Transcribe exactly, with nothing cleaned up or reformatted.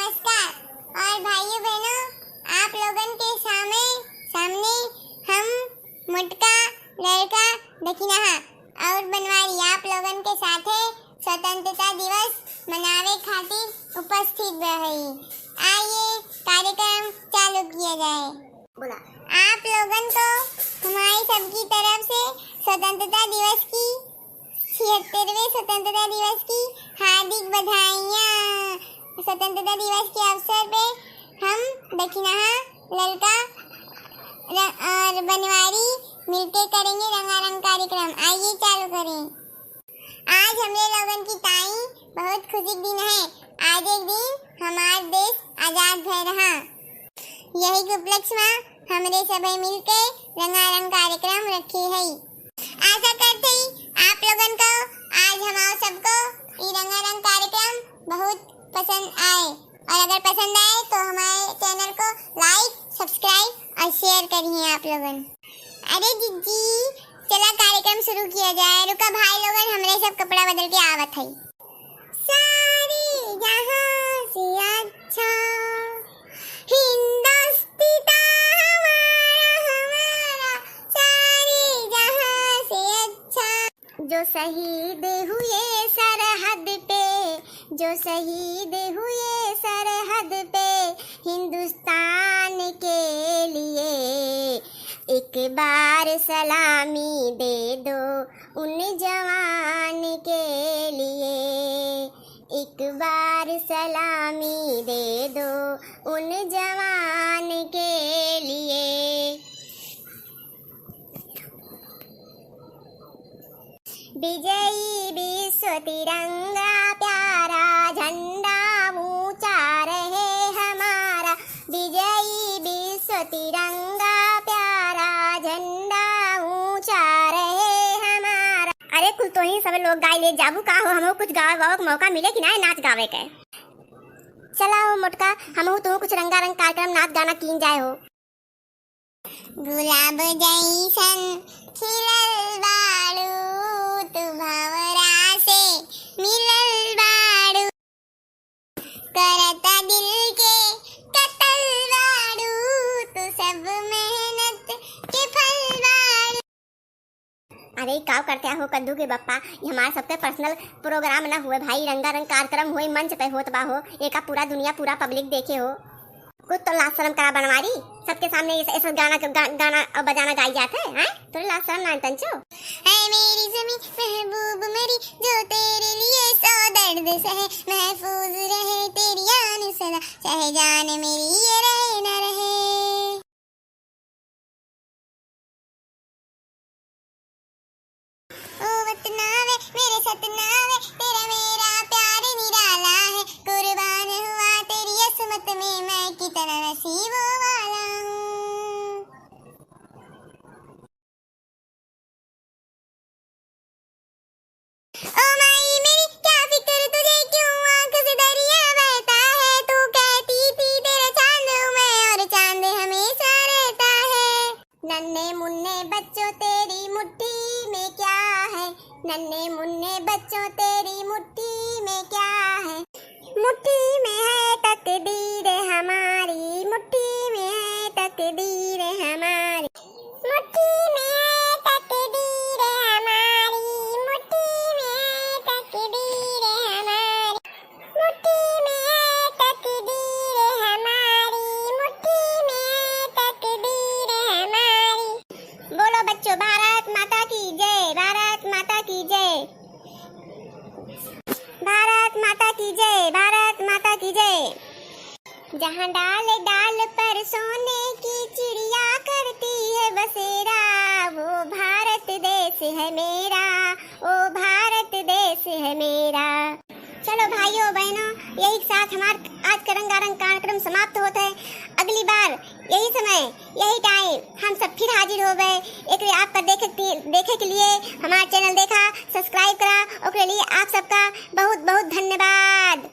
नमस्कार। और भाइयों बहनों, आप लोगन के सामने, सामने हम मोटका, ललका, दखिनहा और बनवारी आप लोगन के साथे स्वतंत्रता दिवस मनावे खातिर उपस्थित बा हई। आइए कार्यक्रम चालू किया जाए। बोला। आप लोगन को हमारी सबकी तरफ से स्वतंत्रता दिवस की छिहत्तरवें स्वतंत्रता दिवस की हार्दिक बधाइयाँ। स्वतंत्रता दिवस के अवसर पे हम दखिनहा, ललका र-, और बनवारी मिलके करेंगे रंगारंग कार्यक्रम। आइए चालू करें। आज हमरे लोगन की ताई बहुत खुशी के दिन है। आज एक दिन हमार देश आजाद भय रहा। यही के उपलक्ष्य में हमरे सभे मिलके रंगारंग कार्यक्रम रखे हई। आशा करते ही आप लोगन को आज हमार सबको ई रंगारंग कार्यक्रम बहुत पसंद आए, और अगर पसंद आए तो हमारे चैनल को like, subscribe और share करिए आप लोगन। अरे जिज्जी, चला कार्यक्रम शुरू किया जाए। रुका भाई लोगन, हमरे सब कपड़ा बदल के आवत हई। सारे जहां से अच्छा हिंदुस्तान हमारा, हमारा, सारे जहां से अच्छा। जो शहीद हुए सरहद पे, जो शहीद हुए सरहद पे हिंदुस्तान के लिए, एक बार सलामी दे दो उन जवान के लिए, एक बार सलामी दे दो उन जवान के लिए। विजयी विश्व तिरंगा प्यारा, झंडा ऊंचा रहे हमारा। विजयी विश्व तिरंगा प्यारा, झंडा ऊंचा रहे हमारा। अरे कुल तोही सब लोग गाय ले जाबू का हो, हमहू कुछ गावे वावे के मौका मिले कि नाय नाच गावे के। चला हो मोटका, हमहू तू कुछ रंगारंग कार्यक्रम नाच गाना कीन जाए हो। गुलाब जैसन खिलल बाड़ू, तू भंवरा से मिलल बाड़ू। करता दिल के कतल बाड़ू, तू सब मेहनत के फल बाड़ू। अरे, ई काव करते हो कद्दू के बप्पा, ई हमार सबके personal program न हुए भाई, रंगारंग कार्यक्रम हुए, मंच पे होत बा हो, एका पूरा दुनिया, पूरा public देखे हो। कुछ तो लाज शरम करा बनवारी, सबके सामने ऐसा, ऐसा गाना, गा-, गाना और बजाना गाई जात है, हैं? थोड़ी लाज शरम ना तंचो। ऐ मेरी ज़मीं महबूब मेरी, जो तेरे लिए सौ दर्द सहे, महफूज रहे तेरी आन सदा, चाहे जान मेरी ये रहे न रहे। ओ वतना वे, मेरे सतना वे, तेरा मेरा प्यार निराला है। कुर्बान हुआ तेरी अजमत में, मैं कितना नसीबों वाला हूँ। ओ माई मेरी, क्या फिक्र तुझे, क्यों आंख से दरिया बहता है। तू कहती थी, तेरा चांद हूँ मैं और चांद हमेशा रहता है। नन्हे मुन्ने बच्चों, तेरी मुट्ठी में क्या है? नन्हे मुन्ने बच्चों, तेरी मुट्ठी में क्या है? मुट्ठी में है तकदीर हमारी, मुट्ठी में है तकदीर हमारी। मुट्ठी में है तकदीर हमारी, मुट्ठी में है तकदीर हमारी। मुट्ठी में है तकदीर हमारी, मुट्ठी में है तकदीर हमारी। बोलो बच्चों, भारत माता की जय, भारत माता की जय। भारत माता की जय, भारत माता की जय। जहाँ डाल डाल पर सोने की चिड़िया करती है बसेरा, वो भारत देश है मेरा, वो भारत देश है मेरा। चलो भाइयों बहनों, यही के साथ हमार आज का रंगारंग कार्यक्रम समाप्त होत है। अगली बार यही समय, यही time हम सब फिर हाजिर होबे। एकरे आपका देखे के, देखे के लिए हमार channel देखा, subscribe करा, ओकरे लिए आप सबका बहुत बहुत धन्यवाद।